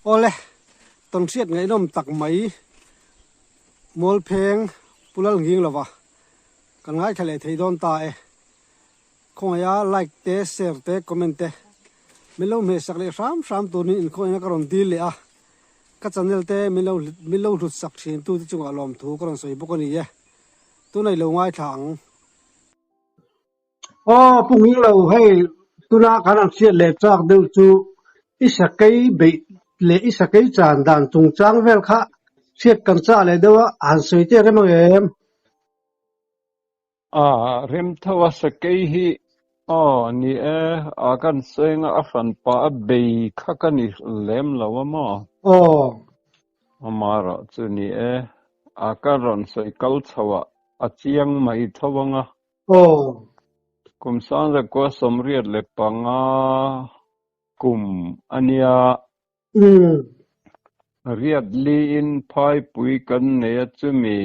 Awle, tawnhriat ngaihnawm tak mai Mualpheng Pu Lalnghing lova kan ngaithla leh thei dawn ta e. Khawngaiha like te, share te, comment te min lo hmehsak leh hram hram turin inkhawihna ka rawn dil leh a. Ka channel te min lo min lo hlut sak thin tu te chungah lawmthu ka rawn sawi bawk a ni e. Tunah i lo ngaithla ang. Aw Pu Nghinglo hei tuna kan han hriat leh chak deuh chu i sakei beih leh i sakei chan dan chungchang vel kha hriat kan chah leh deuh a, han sawi te rem ang em? A rem tho a sakei hi aw ni e, a kan sawi a hran pah a bei kha ka ni lem lo a maw? Aw. Amaherawh chu ni e, a ka rawn sawi kal chho a, a chiang mai tho ang a. Aw. Kum sangzakua 85 kum a nia. Riat liin phaipui kan nei a chumi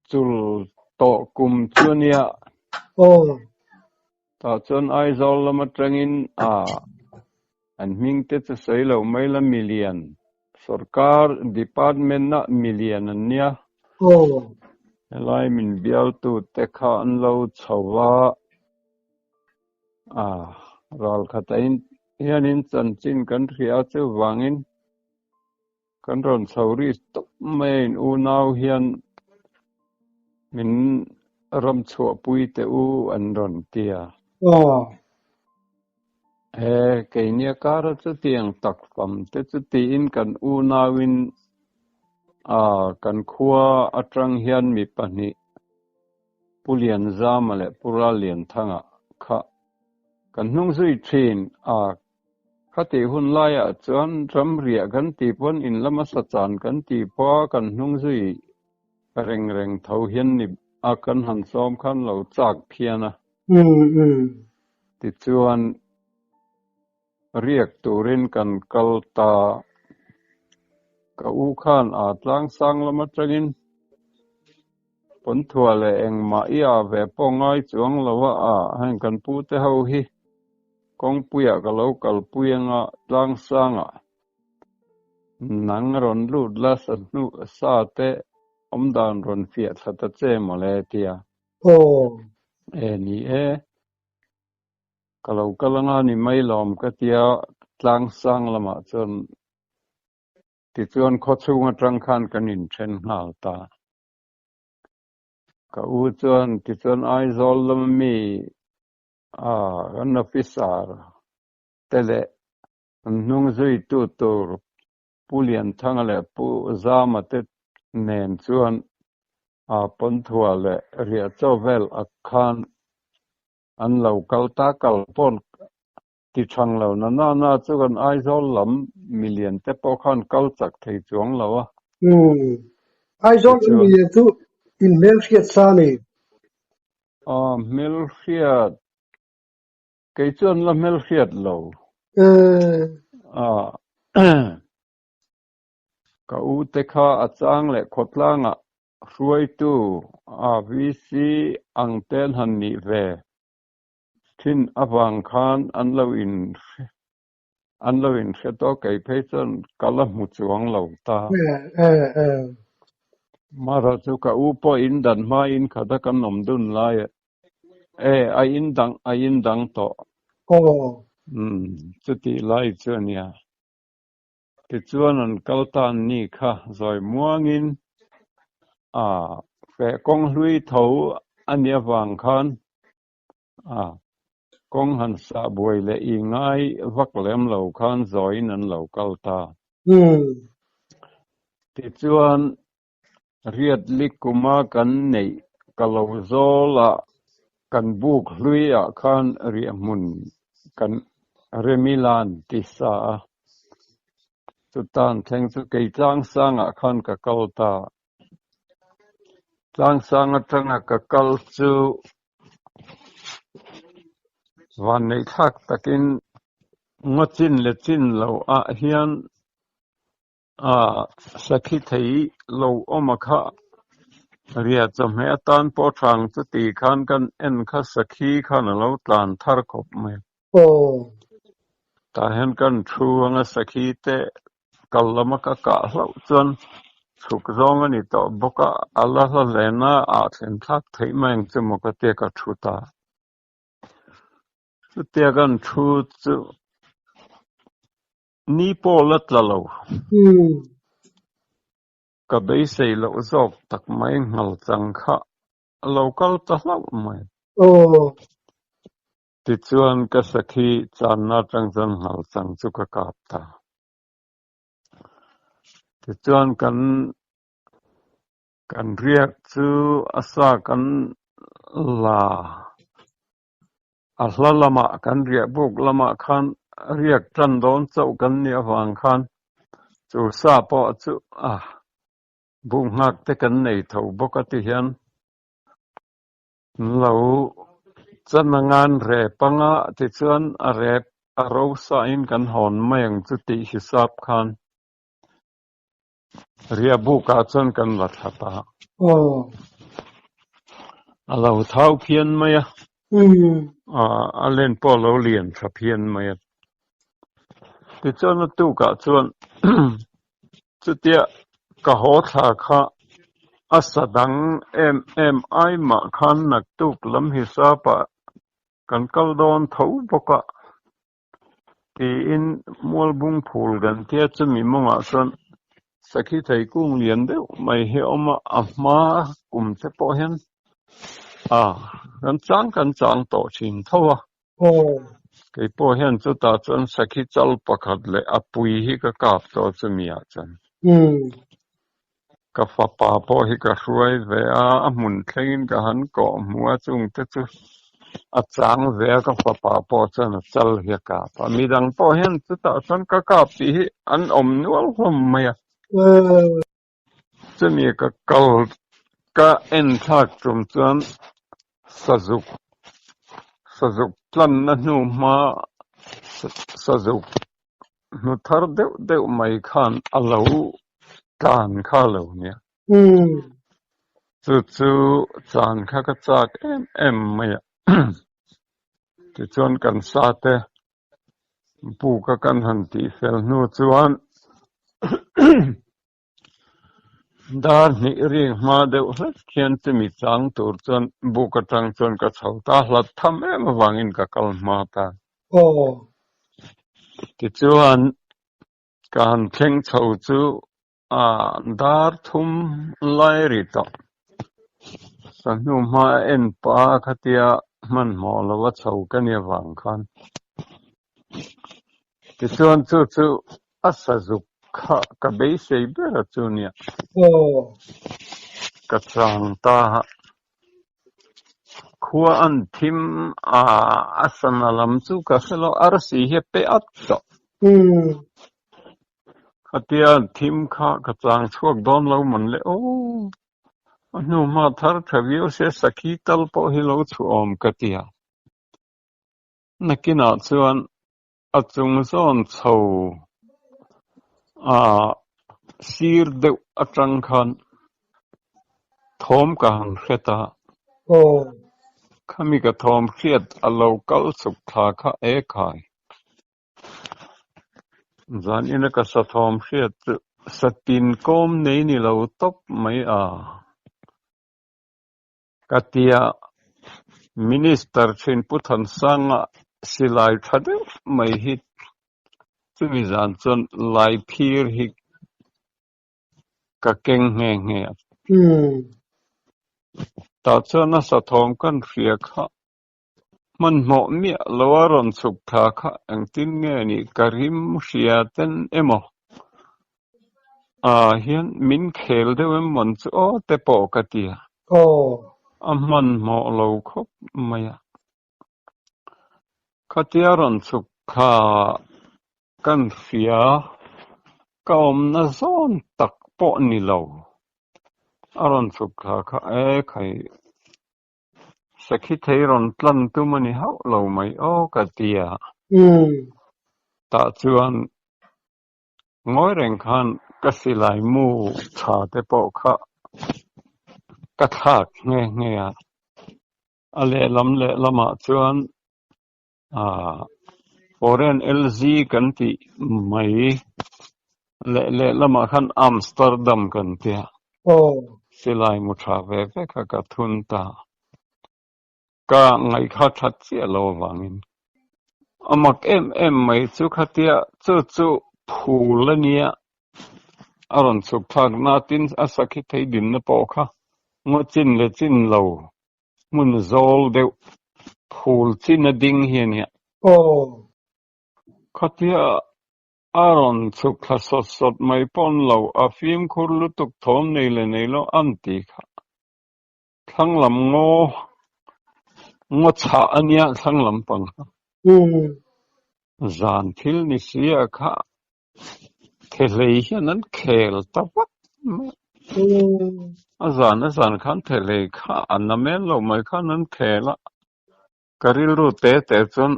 chul tawh kum chu a nia. Aw. Tah chuan Aizawl lam atangin a an hming te chu sawi lo mai la milian sorkar department ah milian an nia. Aw. Helai min bialtu te kha an lo chho va, a ral khat ah hianin chanchin kan hria a chuvangin Kan rawn chho ri tawp mai a in unau hian min ram chhuahpui teh u an rawn ti a. Aw. He keinia kara chutiang tak fam te chu tiin kan unauin a kan khua atang hian mi pahnih Pu Lianzama leh Pu Rallianthanga kha kan hnung zui thin a Khatih hun laiah chuan ramriah kan tih pawn in lama sachan kan tih pawha kan hnung zui reng reng tho hian ni a kan han sawm khan lo chak phian a. Tichuan riak turin kan kal ta. Ka u khan a tlangsang lam atangin Pawnthua leh engmah i ah ve pawh ngai chuang lo a ah heng kan pu te ho hi kawngpuiah ka lo kalpui anga tlangsangah nang rawn lut la sa hnu sa te awmdan rawn fiah thla ta che mawle tia. Aw. E ni e. Ka lo kal anga ni mai lawm ka tia tlangsang lamah chuan Tichuan khawchhung atang khan kan inthen nghal ta. Ka u chuan tichuan Aizawl lama mi kan officer te leh an hnung zuitu tur Pu Lianthanga leh Pu Zama te nen chuan Pawnthua leh Riahchaw vel ah khan an lo kal ta kal pawn Ti thang lo na na na chu kan Aizawl lam milian te pawh khan kal chak thei chuang lo a. Umm. Aizawl lam milian chu in hmelhriat sa ni? Aw hmelhriat, kei chuan la hmelhriat lo. Aw. Ka u te kha a chang leh khawtlangah hruaitu a VC ang te an han nih ve. Thin avang khan an lo in an lo in hre tawh kei phei chuan ka la hmu chuang lo ta. Mara chu ka u pawh in dan hma in khat a kan awm dun lai e a in dang a in dang tawh. Umm chutih lai chu a nia. Tichuan an kal ta an ni kha zawi muangin a feh kawng hlui tho a nih avang khan a kawng han sah buai leh i ngai vak lem lo khan zawiin an lo kal ta. Tichuan Riatli kuma kan neih ka lo zawl a, kan buk hlui ah khan riahhmun kan remilan ti sa a. Chutan thleng chu kei tlangsang ah khan ka kal ta. Tlangsang atanga ka kal chu vanneih thlak takin ngaw chin leh chin lo ah hian A sakhi thei lo awm a kha ria chawhmeh atan pawh thang chu ti khan kan en kha sakhi khan a lo tlan thar khawp mai. Aw. Tah hian kan thu anga sakhi te Kal lama ka kah hlauh chuan chhuk zawng a ni tawh bawk a, a la hla hlena ah thlen thlak theih mai ang chu maw ka tia ka thu ta. Chutia kan thu chu ni pawh la tla lo. Ka beisei loh zawk tak mai nghal chang kha a lo kal ta hlauh mai. Tichuan ka sakhi channa atang chuan nghal chang chu ka kap ta. Tichuan kan kan riak chu a sa kan la a hla lamah kan riah buk lamah khan riak tan dawn chauh kan nih avang khan chu sa pawh chu a buk nghak te kan nei tho bawk a ti hian Lo chan angan rep anga tichuan a rep a ro sain kan hawn mai ang chu tih hisap khan riahbukah chuan kan la thla ta. A lo thau phian mai a, a len pawh a lo lian tha phian mai a. Tichuan a tukah chuan Chutia ka haw thla kha a sa dang em em ai mah khan naktuk lam hisapah kan kal dawn tho bawk a tiin Mualbung phul kan tia chumi mawngah chuan sakhi thei kung lian deuh mai hi a awm a, a hma kum te pawh hian a kan chang kan chang tawh thin tho a. Kei pawh hian chutah chuan sakhi chal pakhat leh a pui hi ka kap tawh chumi ah chuan. Ka fapa pawh hi ka hruai ve a, a hmun thlengin ka han kawh hmu a, chung te chu a chang ve a, ka fapa pawh chuan a chal hi a kap a. Midang pawh hian chutah chuan ka kap tih hi an awm nual hlawm mai a. Chumi ka kal ka en thlak tum chuan sazuk sazuk tlanna hnu hma sazuk hnu thar deuh deuh mai khan a lo tlan kha lo nia. Chu chu chan kha ka chak em em mai a. Tichuan kan sa te buka kan han tih fel hnu chuan Dar hnih ring hma deuh hlek hian chumi chang tur chuan buk atang chuan ka chho ta, hlat tham em avangin ka kal hma ta. Tichuan ka han thleng chho chu dar thum lai ri tawh. Sahnu hma a en pa khatia hmanhmawh lo a chho ka nia vang khan. Tichuan chu chu a sazuk kha ka beisei ber a chu nia. Ka chang ta a, khua an thim a, a sana lam chu ka hre lo, arsi hi a pe at tawh. Khatia an thim kha ka chang chhuak dawn lo man le aw. A hnu hma thar tha viau se sakhi tal pawh hi lo chhuah awm ka ti a. Nakinah chuan a chung zawn chho a sir deuh atang khan thawm ka han hre ta. Khami ka thawm hriat a lo kal chhuk thla kha e khai. Zan ina ka sa thawm hriat chu satin kawm nei ni lo tawp mai a. Ka tia, Minister thin Pu Thansanga silai tha deuh mai hi chumi zan chuan lai phir hi ka keng nghe nghe a. Tah chuan a sathawm kan hria kha hmanhmawh miah lo a rawn chhuk thla kha engtin nge nih ka rim hria ten emaw ah hian min khel deuh em mawn chu aw te pawh ka ti a. A hmanhmawh lo khawp mai a. Khatia rawn chhuk thla kan hria ka awmna zawn tak pawh ni lo a rawn chhuk thla kha e khai. Sakhi thei rawn tlan tum a ni hauh lo mai aw ka ti a. Tah chuan ngawi reng khan ka silai mu tha te pawh kha ka thlak nghe nghe a. A lehlam lehlamah chuan foreign LZ kan tih mai. Leh lehlamah khan Amsterdam kan tia. Silai mu tha ve ve kha ka thun ta. Ka ngaihkha that chiah lo avangin. A mak em em mai chu khatia chu chu phul a nia. A rawn chhuk thlak na tin a sakhi thei dinna pawh kha ngaw chin leh chin lo hmun zawl deuh phul chin a ding hi a nia. Khatia A rawn chhuk thla sawt sawt mai pawn lo, a fimkhur lutuk thawm nei leh nei lo an ti kha. Thlang lam ngaw ngaw chhah a nia thlang lam pang kha. Zan thil ni si a kha thehlei hian an khel ta vak mai a. A zan a zan khan thehlei kha a na mel lo mai khan an khel a. Ka rilru te te chuan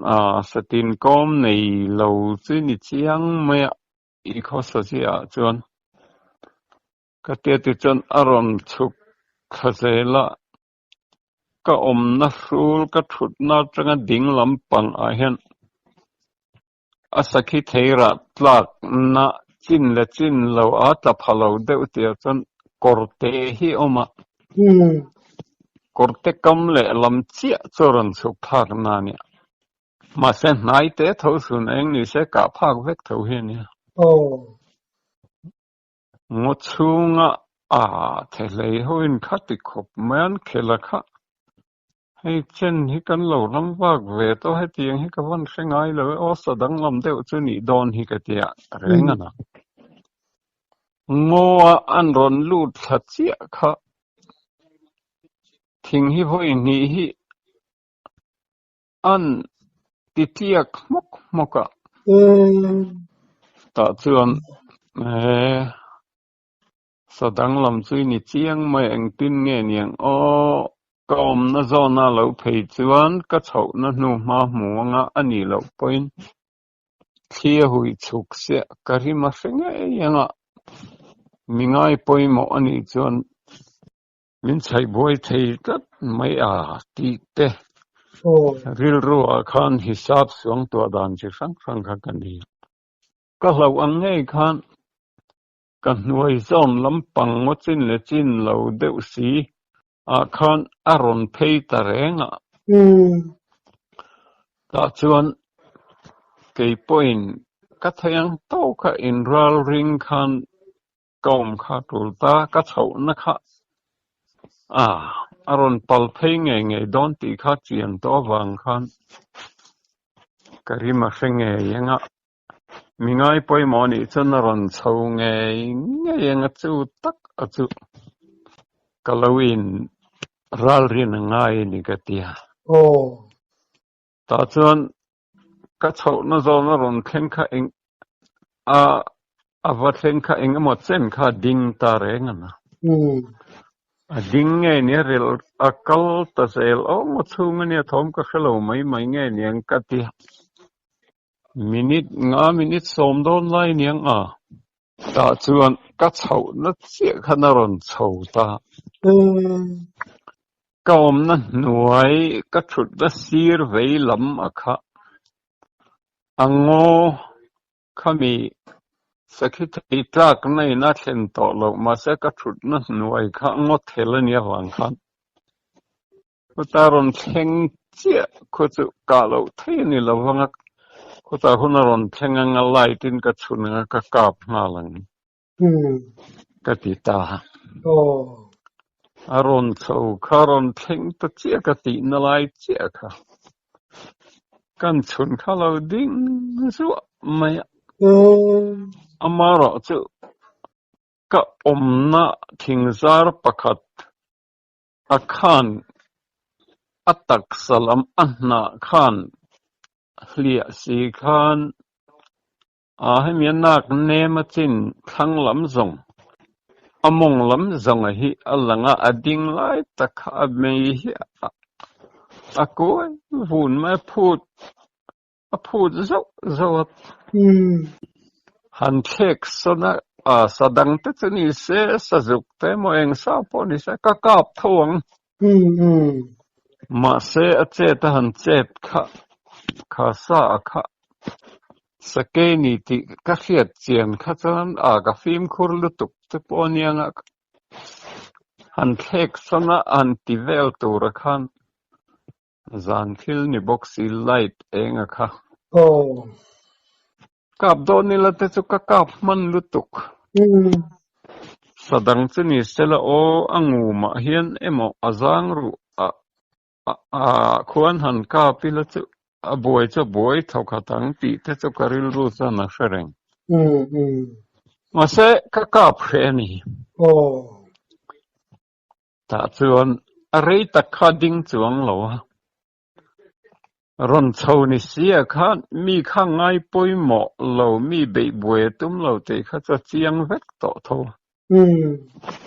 satin kawm nei lo chu ni chiang mai a, i khawsa chiah chuan ka tia ti chuan a rawn chhuk thla zel a, ka awmna hrul ka thutna atanga ding lampang ah hian a sakhi theirah tlakna chin leh chin lo a tla pha lo deuh tih ah chuan kawrte hi a awm a, kawrte kam leh lam chiah chu a rawn chhuk thlak na a nia. Mahse hnai te tho chhun eng ni se kah phak vek tho hi a nia. Ngaw chhunga a thehlei ho in kha ti khawp mai an khel a kha. Hei chen hi kan lo ram vak ve tawh hetiang hi ka van hre ngai lo e aw sa danglam deuh chu nih dawn hi ka ti a reng a na. Ngaw a an rawn lut thla chiah kha thing hi vawi hnih hi an ti tliak hmawk hmawk a. Tah chuan he Sa danglam chu i ni chiang mai engtin nge niang aw, ka awmna zawna lo phei chuan ka chhohna hnu hma hmu anga a nih loh pawhin thli a hui chhuk siah ka rim a hre ngei anga mi ngai pawimawh a nih chuan min chhaih buai thei tlat mai a tih te rilru ah khan hisap suang tuah dan chi hrang hrang kha ka nei a, ka hlauh ang ngei khan Ka hnuai zawn lampang ngaw chin leh chin lo deuh si ah khan a rawn phei ta reng a. Tah chuan kei pawhin ka thei ang tawk a inral ring khan ka awm kha tul ta, ka chhohna kha a a rawn pal phei ngei ngei dawn tih kha chian tawh avang khan ka rim a hre ngei ang a. Mi ngai pawimawh nih chuan a rawn chho ngei ngei ang a chu tak a chu ka lo in ralrin a ngai a ni ka ti a. Tah chuan ka chhohna zawn a rawn thleng kha eng a a va thleng kha eng emaw chen kha a ding ta reng a na. A ding nge nia rel a kal ta zel aw maw chhung a nia thawm ka hre lo mai mai nge niang ka ti a. Minute nga minute sawm dawn lai niang a, tah chuan ka chhohna chiah khan a rawn chho ta. Ka awmna hnuai ka thutna sir vei lam a kha a ngaw khami sakhi thei tlakna in a thlen tawh loh mahse ka thutna hnuai kha ngaw thel a nih avang khan Khuta rawn thleng chiah khu chu kah loh thei a ni lo vang a, khuta hun a rawn thleng ang a light in ka chhun ang a ka kap nghal ang ka ti ta. A rawn chho kha rawn thleng ta chiah ka tihna lai chiah kha kan chhun kha lo ding zuah mai a, amaherawhchu ka awmna thingzar pakhat A khan a taksa lam a hnah khan hliah si khan a hemi a nak nem a chin thlang lam zawng a mawng lam zawng a hi a lang a, a ding lai tak kha a mei hi a kuai vun mai a phut a phut zauh zauh a. Han thlek sawn a, a sa dang te chu ni se, sazuk te emaw eng sa pawh ni se ka kap tho ang. Mahse a chet a han chet kha, kha sa a kha. Sakei ni tih ka hriat chian kha chuan a ka fimkhur lutuk te pawh anianga han thlek sana han ti vel tura khan zan thil ni bawk si light enga kha. Aw. Kap dawn ila te chu ka kap hman lutuk. Sa dang chu ni sela aw a ngumah hian emaw a zang ruh a a khuan han kap ila chu a buai chu a buai thawkhat ang tih te chu ka rilru chuan a hre reng. Mahse ka kap hreh a ni. Tah chuan a rei tak kha ding chuang lo a. Rawn chho ni si ah khan mi kha ngai pawimawh lo, mi beih buai a tum lo tih kha chu a chiang vek tawh tho.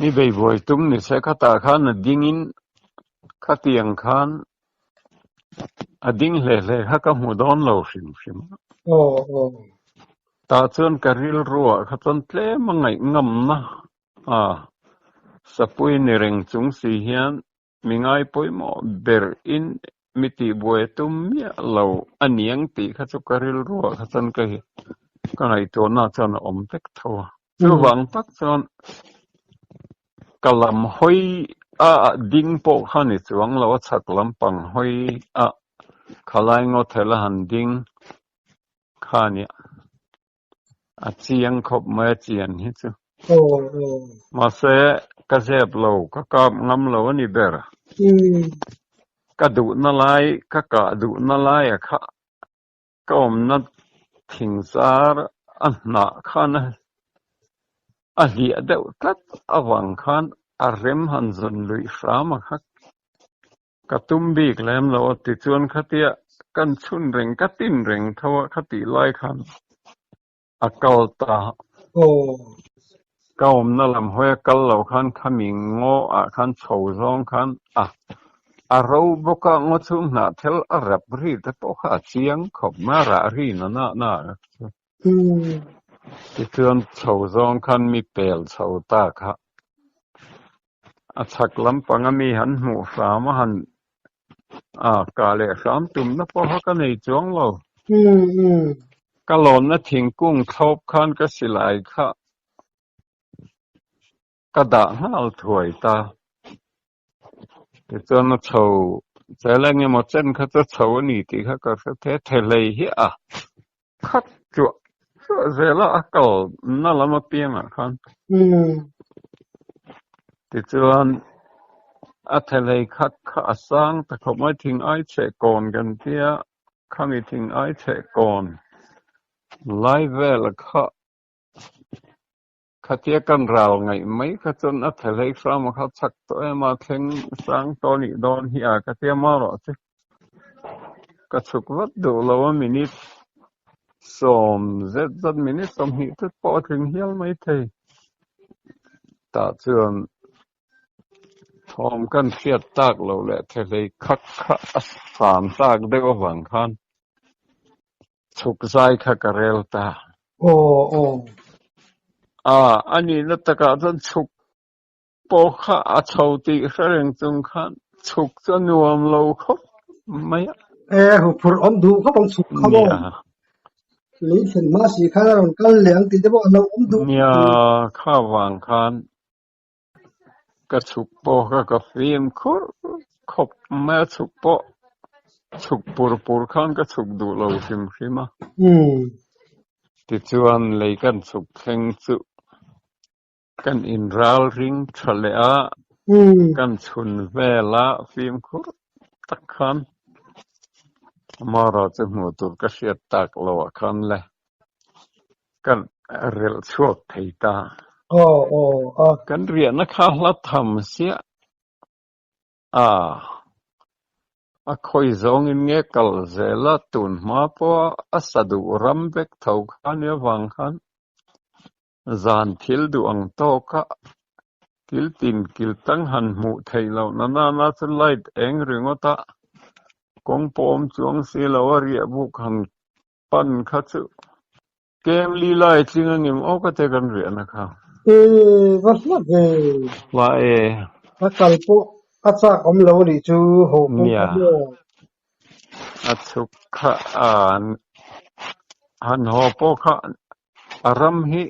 Mi beih buai tum ni se khatah khan a dingin khatiang khan a ding hle hle kha ka hmu dawn lo hrim hrim a. Tah chuan ka rilruah kha chuan tlem a ngaih ngamna a sapui ni reng chung si hian Mi ngai pawimawh ber in mi tihbuai a tum miah lo a niang tih kha chu ka rilruah kha chuan ka ka ngaihtuahna chuan a awm vek tho a. Chuvang tak chuan ka lam hawi a ding pawh kha ni chuang lo a chhak lampang hawi a khalai ngaw thel a han ding kha a nia. A chiang khawp mai a chian hi chu. Mahse, ka zep lo, ka kap ngam lo a ni ber. Ka duhna lai, ka kah duhna laia kha ka awmna thingzar a hnah khan a hliah deuh tlat avang khan a rem han zawn luih hram a kha. Ka tum bik lem lo a tichuan khatia kan chhun reng ka tin reng tho a khatih lai khan a kal ta. Ka awmna lam hawi a kal lo khan khami ngaw ah khan chho zawng khan a a ro bawk a ngaw chhung hnah thel a rap ri te pawh kha a chiang khawp mai a rah ri na na na chu. Tichuan chho zawng khan mi pel chho ta kha. A chhak lampang a mi han hmuh hram a han a kah leh hram tumna pawh ka nei chuang lo. Ka lawnna thingkung thlawp khan ka silai kha ka dah nghal thuai ta. Tichuan a chho zel eng emaw chen kha chu a chho a ni tih kha ka hre thei a, thehlei hi a khat chuah chuah zel a, a kal na lam apiangah khan. Tichuan a thehlei khat kha a sang ta khawp mai, thing ai chheh kawn kan tia, khami thing ai chheh kawn lai vel kha Khatia kan ral ngaih mai kha chuan a thelhei hram a kha chak tawh em a, thleng sang tawh nih dawn hi a ka tia marawh chu ka chhuk vat duh lo a, minute sawm zet zet minute 20 te pawh a tling hial mai thei. Tah chuan thawm kan hriat tak loh leh thelhei khak kha a san tak deuh avang khan Chhuk zai kha ka rel ta. Aw aw. A, a nihna takah chuan chhuk pawh kha a chho tih hre reng chung khan chhuk chu a nuam lo khawp mai a. E, huphurh awm duh khawp ang chhuk kha maw? Nia. Lei thlen hma si khan a rawn kal leh ang tih te pawh a lo awm duh. Nia, kha vang khan Ka chhuk pawh kha ka fim khur khawp mai a, chhuk pawh chhuk pur pur khan ka chhuk duh lo hrim hrim a. Tichuan lei kan chhuk thleng chu kan inral ring tha leh a, kan chhun vel a fimkhur tak khan amaherawh chu hmuh tur ka hriat tak loh ah khan le Kan relh chhuak thei ta. Aw aw a. Kan riahna kha hla tham siah a, a khawi zawngin nge kal zel a, tun hma pawha a sa duh ram vek tho kha nia vang khan zan thil duh ang tawka kil tin kil tang han hmuh theih loh na nana chu light eng ringawt a, kawng pawm chuang si lo a riah buk han Pan kha chu kem li lai tling a ngem aw ka te kan riahna kha. E va hla ve. Hla e. A kal pawh a chak awm lo anih chu ho pawh Nia. ka maw. A chhuk kha a Han haw pawh kha a ram hi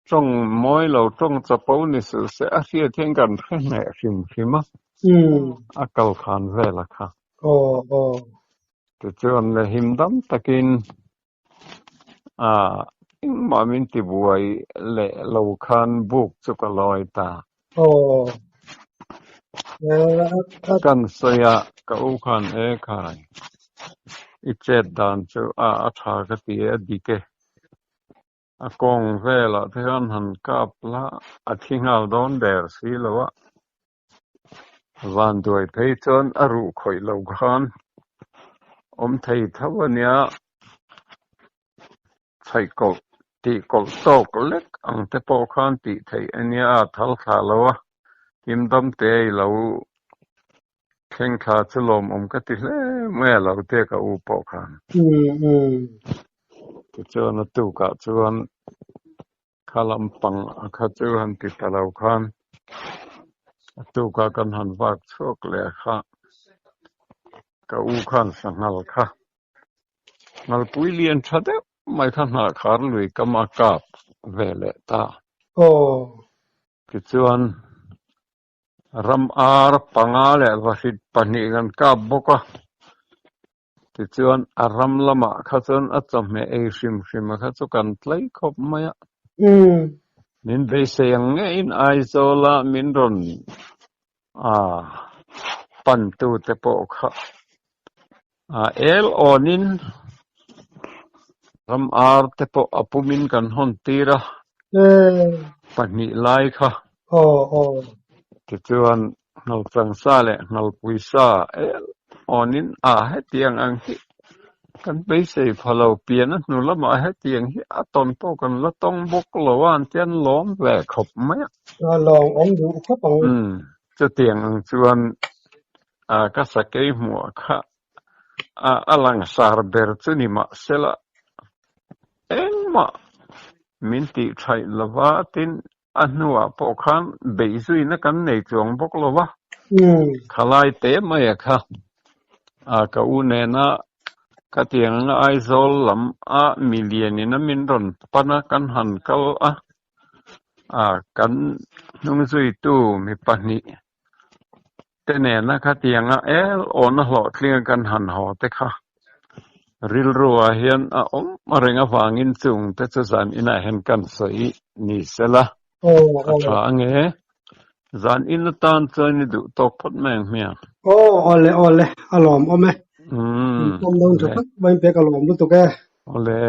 tawng mawi lo tawng chapo ni suh se a hriat hian kan hre hneh hrim hrim a, a kal khan vel a kha. Tichuan le him dam takin engmah min ti buai leh lo khan buk chu ka lawi ta. Kan sawi a, ka u khan e khai i chet dan chu a a tha ka ti e a dik e. A kawng velah te khan han kap la a thi nghal dawn der si lo a. Vanduai phei chuan a ruh khawih lo khan awm thei tho a nia. Chhaih kawlh tih kawlh tawk lek ang te pawh khan tih theih a nia a thal thlah lo a, him dam te i lo thleng thla chu lawmawm ka ti hle mai a lo te ka u pawh khan. Tichuan a tukah chuan kha lampang a kha chu han ti ta lo khan a tukah kan han vak chhuak leh kha ka u khan sanghal kha Ngalpui lian tha deuh mai kha hnahkhar lui kam a kap ve leh ta. Tichuan, ram ar panga leh vahrit pahnih kan kap bawk a. Tichuan, a ram lamah kha chuan a chawhmeh ei hrim hrim a kha chu kan tlai khawp mai a. Min beisei ang ngeiin Aizawla min rawn pantute pawh kha El awnin ram ar te pawh a pumin kan hawn tir a, pahnih lai kha. Tichuan Nghalchang sa leh Nghalpui sa el awnin a hetiang ang hi kan beisei pha lo, pian a hnu lamah hetiang hi a tawn pawh kan la tawng bawk lo a, an ti an lawm ve khawp mai a. Lawng awm duh khawp ang. Chutiang ang chuan ka sakei hmuh kha a langsar ber chu ni mahsela engmah min tih thaih lova tin a hnuah pawh khan beihzuina kan nei chuang bawk lova khalai te mai a kha ka u nena ka tiang anga Aizawl lam a milian in a min rawn pan a kan han kal a kan hnungzuitu mi pahnih te nena khatianga el awna hlawhtlinga kan han haw te kha rilru ah hian a awm reng avangin chung te chu zan inah hian kan sawi ni sela a tha ange zan in atan chuan i duh tawk phawt mai ang hmiang. Aw awle awle a lawm awm e. Pawm dawn tha tak mai pek a lawm lutuk e. Awle.